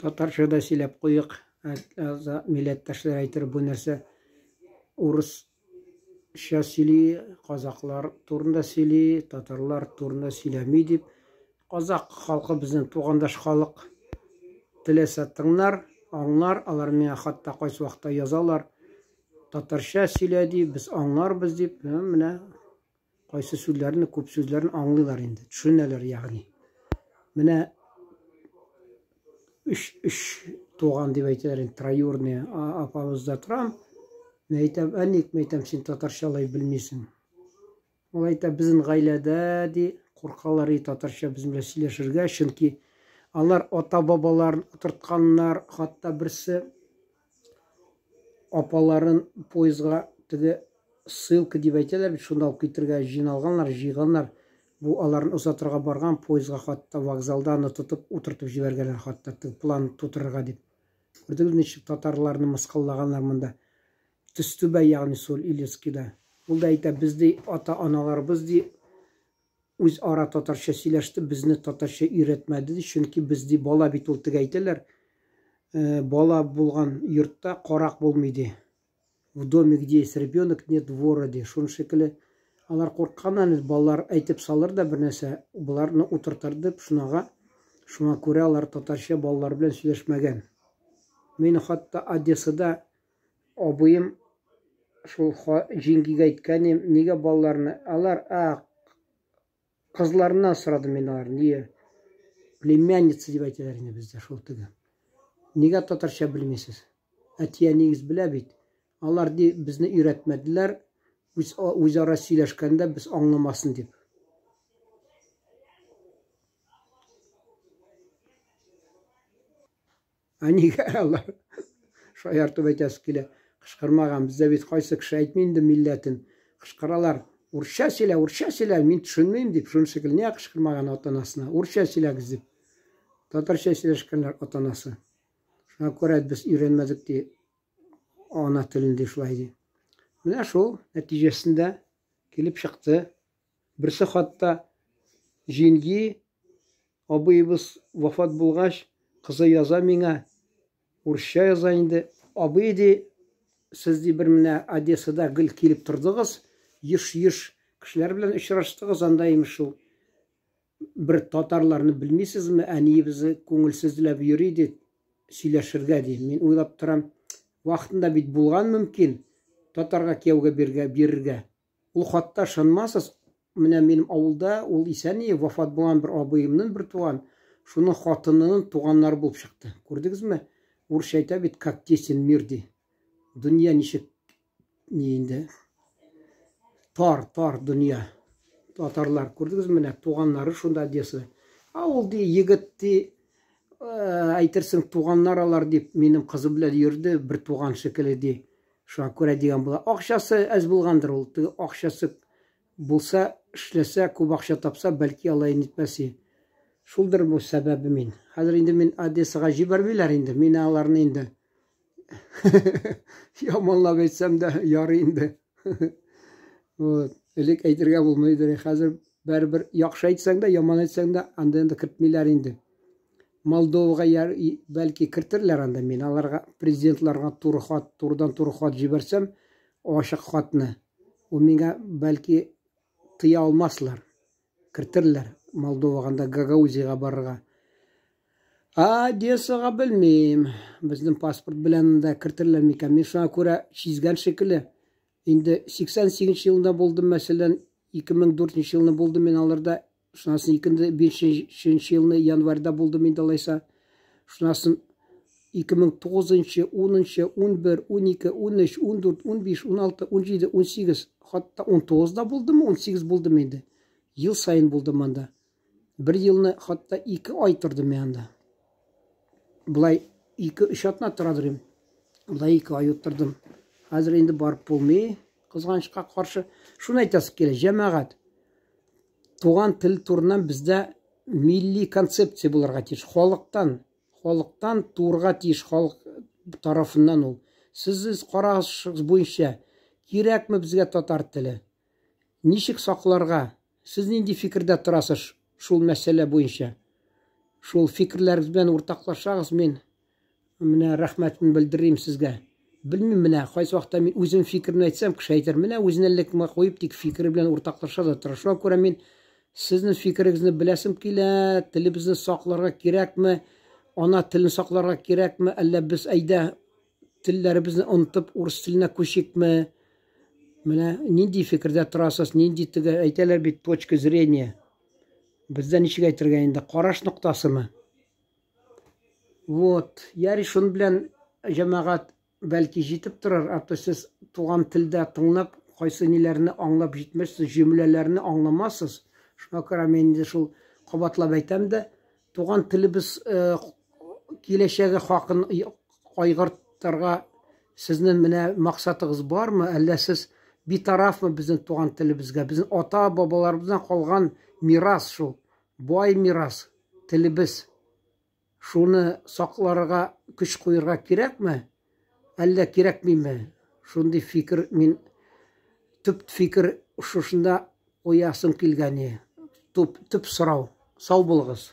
Татарча да сөйләп куйык. Милләттәшләр әйтер, бу нәрсә урысча сөйли, казаклар турында сөйли, татарлар турында сөйләми дип. Казак халкы безнең тугандаш халык. Теләсә тыңнар, аңлар, алар миңа хатта кайсы вакытта язалар. Татарча сөйлә ди, без аңларбыз дип. Менә Кайсы сүзләрне, күп сүзләрне аңлыйлар инде, төшенәләр ягъни. Менә өч, өч туган дип әйтәләр инде, троюродный апабызда торам. Мин әйтәм, ә ник, мин әйтәм, син татарча алай белмисең. Ул әйтә, безнең гаиләдә, ди, куркалар и татарча безнең белән сөйләшергә, чөнки алар ата-бабаларын утыртканнар, хатта берсе апаларын поездга теге ссылка дип әйтәләр бит, шунда алып китергә җыйналганнар, җыйганнар. Бу аларны озатырга барган поездга хатта вокзалда аны тотып утыртып җибәргәннәр хатта теге план тутырырга дип. Күрдегез ничек татарларны мыскыллаганнар монда. Төстүбә, ягъни Соль Илецкида. Ул да әйтә, без ди ата-аналарыбыз ди үзара татарча сөйләште, безне татарча өйрәтмәде, ди, чөнки без, ди, бала бит ул теге әйтәләр, э, бала булган йортта карак булмый, ди. В доме, где есть ребенок, нет вора, ди. Шуның шикелле алар куркканнан инде балалар әйтеп салыр да бер нәрсә, боларны утыртыр дип, шунага, шуңа күрә алар татарча балалар белән сөйләшмәгән. Мин хатта Одессада абыем шул җиңгигә әйткән идем, нигә балаларны, алар, а, кызларыннан сорадым мин алар, нигә племянница дип әйтәләр инде бездә шул теге. Нигә татарча белмисез? Әти-әниегез белә бит. Алар ди безне өйрәтмәделәр, үз үзара сөйләшкәндә без аңламасын дип. Ә нигә алар шаяртып әйтәсе килә, кычкырмаган. Бездә бит кайсы кеше әйтми инде милләтен. Кычкыралар. Урысча сөйлә, урысча сөйлә, мин төшенмим дип, шуның шикелле нигә кычкырмаган ата-анасына? Урысча сөйләгез дип. Татарча сөйләшкәннәр ата-анасы. Шуңа күрә без өйрәнмәдек ди ана телен ди шулай ди. Менә шул нәтиҗәсендә килеп чыкты. Берсе хатта җиңги Абыебыз вафат булгач, кызы яза миңа, урысча яза инде. Абый, ди, сез, ди, бер менә Одессада гел килеп тордыгыз, еш-еш кешеләр белән очраштыгыз, анда, имеш, шул бер татарларны белмисезме, әниебез күңелсезләп йөри, ди, сөйләшергә, ди. Мин уйлап торам, вакытында бит булган мөмкин татарга кияүгә бирергә. Ул хатта ышанмасыз, менә минем авылда ул исән ие, вафат булган бер абыемнын бертуган, шуның хатынынын туганнары булып чыкты. Күрдегезме? Урысча әйтә бит, как тесен мир ди. Дөнья ничек ни инде? Тар, тар дөнья. Татарлар, күрдегезме менә туганнары шунда Одессада. А ул ди, егет ди, э, әйтерсең туганнар алар дип, минем кызым белән йөрде, бер туган шикелле ди. Шуңа күрә дигән була. Акчасы әз булгандыр ул. Теге акчасы булса, эшләсә, күп акча тапса, бәлки алай нитмәс и. Шулдыр бу сәбәбе мин. Хәзер инде мин Одессага җибәрмиләр инде. Мин аларны инде яманлап әйтсәм дә ярый инде. Вот. Элек әйтергә булмый иде. Хәзер бәрібір яхшы әйтсәң дә, яман әйтсәң дә, анда инде кертмиләр инде. Молдовага яр, бәлки кертерләр анда мин аларга президентларга туры хат, турыдан туры хат җибәрсәм, ачык хатны, ул миңа бәлки тыя алмаслар. Кертерләр Молдовага анда Гагаузиягә барырга. А Одессага белмим. Безнең паспорт белән дә кертерләр микән? Мин шуңа күрә сизгән шикелле. Инде 88 елында булдым, мәсәлән, 2004 елны булдым мин аларда. Шуннан соң 2005 елны январьда булдым инде алайса. Шуннан соң 2009, 10, 11, 12, 13, 14, 15, 16, 17, 18, хатта 19 да булдымы? 18 булдым инде. Ел саен булдым анда. Бер елны хатта 2 ай тордым мин анда. Болай 2-3 атна торадыр идем. Болай 2 ай утырдым. Хәзер инде барып булмый, кызганычка каршы. Шуны әйтәсе килә, җәмәгать. Туган тел турыннан бездә милли концепция булырга тиеш. Халыктан, халыктан туырга тиеш, халык тарафыннан ул. Сез карашыгыз буенча кирәкме безгә татар теле? Ничек сакларга? Сез нинди фикердә торасыз шул мәсьәлә буенча? Шул фикерләрегез белән уртаклашагыз, мин менә рәхмәтемне белдерим сезгә. Белмим менә, кайсы вакытта мин үзем фикеремне әйтсәм, кеше әйтер, менә үзенә лекма куеп, тик фикере белән уртаклаша да тора. Шуңа күрә мин сезнең фикерегезне беләсем килә, телебезне сакларга кирәкме, ана телен сакларга кирәкме, әллә без әйдә телләребезне онытып урыс теленә күчикме? Менә нинди фикердә торасыз, нинди теге әйтәләр бит точка зрения. Бездә ничек әйтергә инде, караш ноктасымы? Вот, яри шун белән җәмәгать бәлки җитеп торыр, а то сез туган телдә тыңлап, кайсы ниләрне аңлап җитмәссез, җөмләләрне аңламассыз. Шуңа күрә мин инде шул кабатлап әйтәм дә, туган телебез э, киләчәге хакын кайгыртырга сезнең менә максатыгыз бармы, әллә сез битарафмы безнең туган телебезгә? Безнең ата-бабаларыбыздан калган мирас шул, бай мирас, телебез. Шуны сакларга көч куерга кирәкме, әллә кирәкмиме? Шундый фикер мин төп фикер шушында куясым килгәне. Төп, төп сорау. Сау булыгыз.